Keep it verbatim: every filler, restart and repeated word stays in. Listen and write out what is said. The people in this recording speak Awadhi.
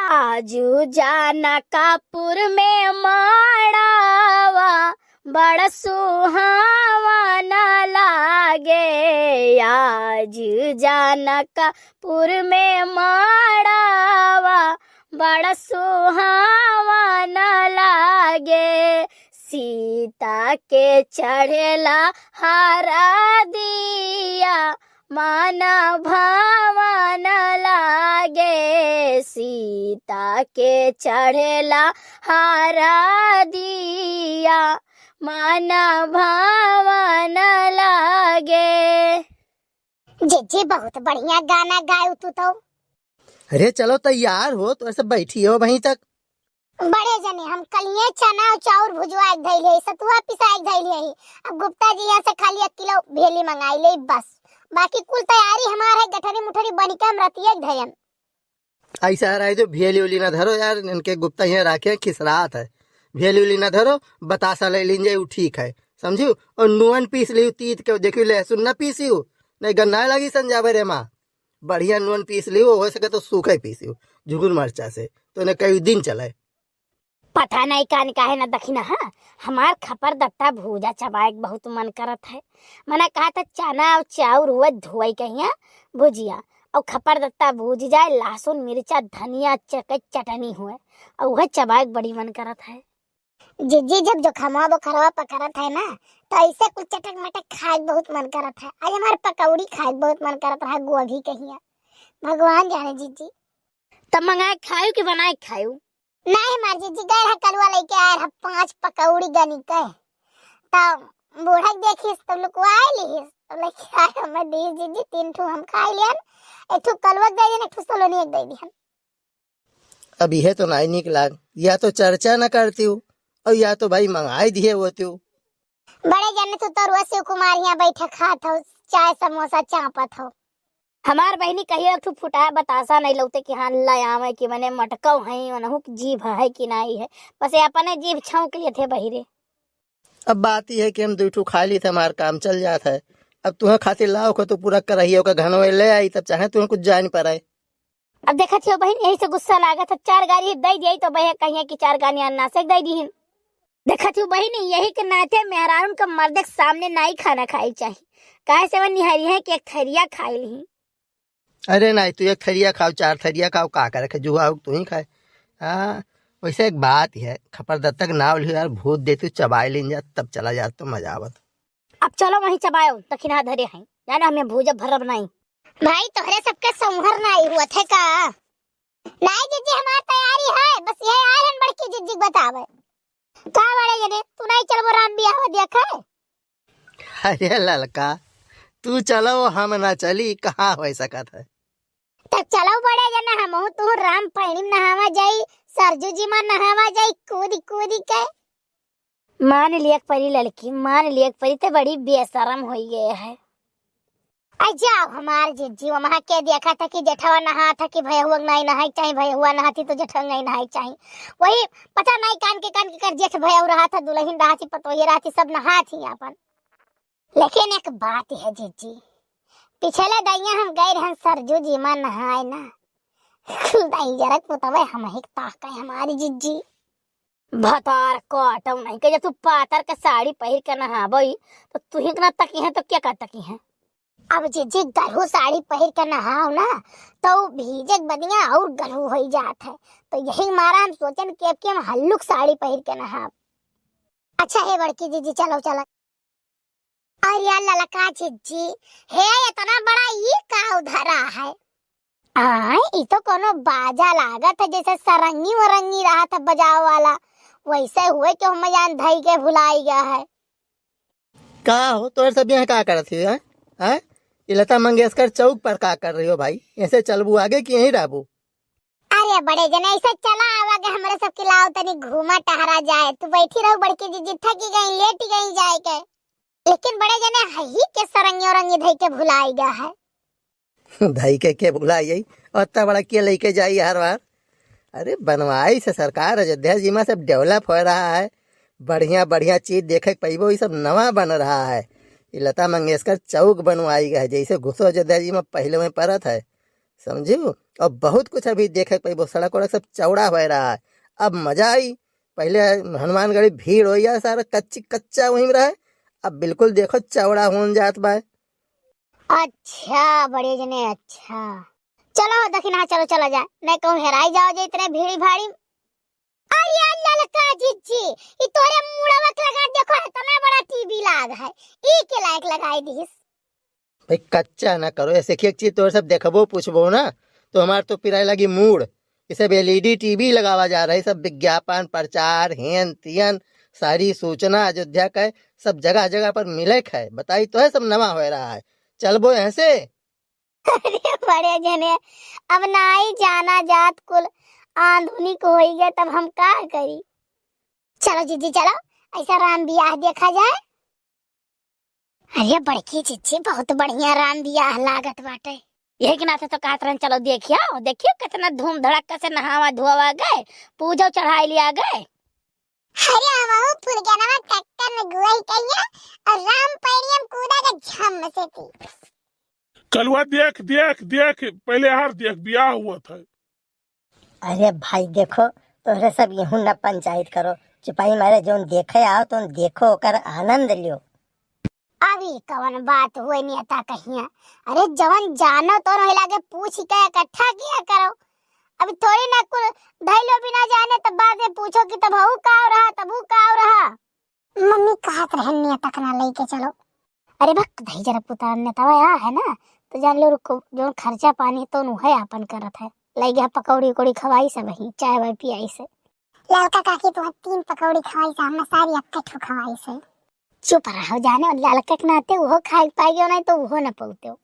आजू जानकापुर में माड़ावा बड़ सुहावन लागे, आजू जानकापुर में माड़ावा बड़ सुहावन लागे। सीता के चढ़ेला हरदिया, मन भावन लागे। सीता के चढ़ेला हरदिया, मन भावन लागे। जीजी, बहुत बढ़िया गाना गायू तू तो। अरे चलो, तैयार हो, तो ऐसे बैठी हो वहीं तक। बड़े जने, हम कलिए चना और चाउर भुजवा के धइले, सतुआ पिसा के धइले ही। अब गुप्ता जी यहाँ से खाली एक किलो भेली मंगाई ले बस, बाकी कुल तैयारी हमार है, गठरी मुठरी बनी के हम रतिया के धयन। ऐसा रहे जो भेली उली ना धरो यार, इनके गुप्ता यहाँ राखे खिसरात है। भेली उली ना धरो, बतासा ले लीन जाए, उ ठीक है, समझियो। और नून पीस लियो तीत के, देखियो लहसुन ना पीसियो, नहीं गन्ना लगी संजावे रे माँ। बढ़िया नून पीस लियो, हो सके तो सूखे पीसियो, झुगुर मरचा से, तो इन्हें कई दिन चले। पता नहीं कान काहे ना दखिना, हाँ, हमार खपर दत्ता भूजा चबाए के बहुत मन करत है। मना कहा था चना और चाउर हुआ धोई कहिया भुजिया, और खपर दत्ता भूज जाए, लहसुन, मिर्चा, धनिया चके चटनी हुए, और वह चबाए के बड़ी मन करत है। जीजी, जब जोखमवा बोखरवा पकड़त है ना, तो ऐसे कुछ चटक मटक खाए के बहुत मन करत है। आज हमार पकौड़ी खाए के बहुत मन करत रहा, गोभी कहिया। भगवान जाने जीजी। तब मंगाए खायू कि बनाए खायू? नहीं हमार जीजी, गए रहा कलुआ लेके आए रहा पाँच पकौड़ी गनी के। तब बूढ़ा के देखिस, तब लुकवाए लिहिस, तब लेके आए हमें दीस जीजी, तीन ठू हम खाए लियन, एक ठू कलुआ के दे दिहन, एक ठू सलोनिया के दे दिहन। अब यह तो नाई निक लाग, या तो चर्चा न करती हूँ और या तो भाई मंगाई दिए होती हूँ। बड़े जने तू तो रोज शिव कुमार यहाँ बैठे खात हो, चाय समोसा चापत हो। हमार बहिनी कहियो एक ठो फुटाए बतासा नहीं लौते कि हाँ ले आवे कि मने मटकौ है, ओनहु के जीभ है कि नाई है, बस ये अपने जीभ छौंक लिए थे बहिरे। अब बात यह है कि हम दू ठो खा ली थे, हमार काम चल जात है। अब तुहें खातिर लाओ को तो पूरा करहिया का घनवे ले आई, तब चाहे तुहें कुछ जान पड़े। अब देखत हो बहिन, यही से गुस्सा लागत है, चार गारी दे दिए तो बहे कहिए कि चार गारी अन्ना से दे दीहिन। देखत हो बहिन, यही के नाते मेहरारून का मर्दे के सामने नाई खाना खाए के चाही, काहे से वह निहारी है कि एक थरिया खाए ली। अरे नाई, तू एक थरिया खाओ, चार थरिया खाओ, का करे के जुआ हो, तू ही खाए। हाँ, वैसे एक बात है, खपरदत्ता के नाव लियो यार, भूत दे तू चबाए लेन जा, तब चला जा तो मजा आवत। अब चलो वहीं चबायो, दखिना धरे हैं, जाने हमें भूजा भरब नहीं। भाई, तोहरे सबके संभर नाई हुआ थे का? नाई जीजी, हमार तैयारी है, बस ये आए हन बड़की जीजी के बतावे। का बड़े जने, तू नाई चलबो राम बियाह देखे? अरे ललका, तू चलो, हम ना चली, कहाँ हो सकत है? तब चलो बड़े जने, हमहू तू राम पानी में नहावा जाई, सरजू जी में नहावा जाई, कूद कूद के। मान लिया के परी लड़की, मान लिया के परी, ते बड़ी बेशरम होई गए है। आ जाओ हमार जिज्जी, वहाँ के देखा था कि जेठवा नहा था कि भयहुआ नहीं नहाए के चाही, भयहुआ नहाती तो जेठवा नहीं नहाए के चाही। वही पता नहीं कान के कान के कर जेठ भयहु रहा था, दुल्हन रहा थी, पतोही रहा थी, सब नहा थी अपन। लेकिन एक बात है जिज्जी, पिछले दैया हम गए रहन सरजू जी में नहाए ना, कुल दाई जरक पुतवे हम ही ताके हमारी जिज्जी। भतार काटो नहीं के, जब तू पातर के साड़ी पहिर के नहाबई, तो तू ही के ना तकी है, तो क्या का तकी है? अब जिज्जी गरहू साड़ी पहिर के नहाओ ना, तो भीजे के बदिया और गरहू होई जात है। तो यही मारा हम सोचन कि अब की हम हल्लुक साड़ी पहिर के नहाब। अच्छा हे बड़की जिज्जी, चलो चलो। अरे यार ललका जिज्जी, हे इतना बड़ा ये का उधरा है? आय, ई तो कोनो बाजा लागत है, जैसे सरंगी वरंगी रहा था बजावे वाला, वैसे हुए कि हम जान धई के भुलाई गया है। का हो, तोर सब यहाँ का करत हो, हैं? हैं? ये लता मंगेशकर चौक पर का कर रही हो भाई? ऐसे चलबू आगे कि यहीं रहबू? अरे बड़े जने, ऐसे चला आवा के हमरे सब के लाओ तनी घूमा टहरा जाए। तू बैठी रहो बड़की जिज्जी, थकी गई, लेटी गई जाए के। लेकिन बड़े जने हही के सरंगी औरंगी धई के भुलाई गया है। धई के के भुलाई जाई? और इतना बड़ा के लेके जाई हर बार? अरे बनवाई से सरकार, अयोध्या जी में सब डेवलप हो रहा है, बढ़िया बढ़िया चीज देखे के पैबो, ये सब नवा बन रहा है। ये लता मंगेशकर चौक बनवाई गया है, जैसे घुसो अयोध्या जी में पहले में परत है, समझू? तो अब बहुत कुछ अभी देखे के पइबो, सड़क वड़क सब चौड़ा होइ रहा है। अब मजा आई। पहिले हनुमानगढ़ी भीड़ होइ जाए, सारा कच्ची कच्चा वहीं रहे, अब बिल्कुल देखो चौड़ा होन जात बा। अच्छा बड़े जने, अच्छा। चलो दखिनहा, चलो चला जाए, नहीं कहूँ हेराई जाओ जे इतने भीड़ी भाड़ी। अरे ललका जिज्जी, ई तोरे मुड़वा के लगा देखो, इतना बड़ा टीवी लाग है, ई के लायक लगाई दिस? भाई कच्चा ना करो, ऐसे एक चीज तोरे सब देखबो पूछबो ना, तो हमार तो पिराए लगी मूड़। ये सब एलईडी टीवी लगावा जा रहा है, सब विज्ञापन, प्रचार, हेन तियन, सारी सूचना अयोध्या का है, सब जगह जगह पर मिले है। बताई तो है, सब नवा हो रहा है, चलबो यहाँ से। अरे बड़े जने, अब नाई जाना जात कुल आधुनिक होई गए, तब हम का करी? चलो जिज्जी चलो, ऐसा राम बियाह देखा जाए। अरे बड़की जिज्जी, बहुत बढ़िया राम बियाह लागत बाटे। यही के नाते तो कहत रहन, चलो देखियो, देखियो कितना धूम धड़क्का से नहावा धोवा गए, पूजा चढ़ाई लिया गए। अरे हमहू फुलगनवा ट्रैक्टर में गुआई कइया और राम पैड़ियम कूदा के झम से थी। कलुआ देख देख देख, पहले हार देख, बियाह हुआ था। अरे भाई देखो, तोहरे सब यहू न पंचायत करो, चुपाई मारे जौन देखे आओ तो देखो, ओकर आनंद लियो। अभी कवन बात हुए नेता कहिया? अरे जवन जानो तो रहे लागे पूछ के इकट्ठा किया करो। अभी थोड़ी ना कुल धैलो बिना जाने तब बाद में पूछो कि तब हऊ का रहा, तब हऊ का रहा। मम्मी कहत रहन नेता कना लेके चलो। अरे भक दही जरा पुता नेतावा यहाँ है ना, तो जान लो रुको, जौन खर्चा पानी तो उहे आपन करत है, लई गया पकौड़ी उकौड़ी खवाई सब ही, चाय वाय पियाई से। ललका काकी तुम्हें तीन पकौड़ी खवाई से, हमें सारी अक्के ठो खवाई से। चुप रहो जाने, ललका के नाते वो खाए पाएगी नहीं तो वो न पौते हो।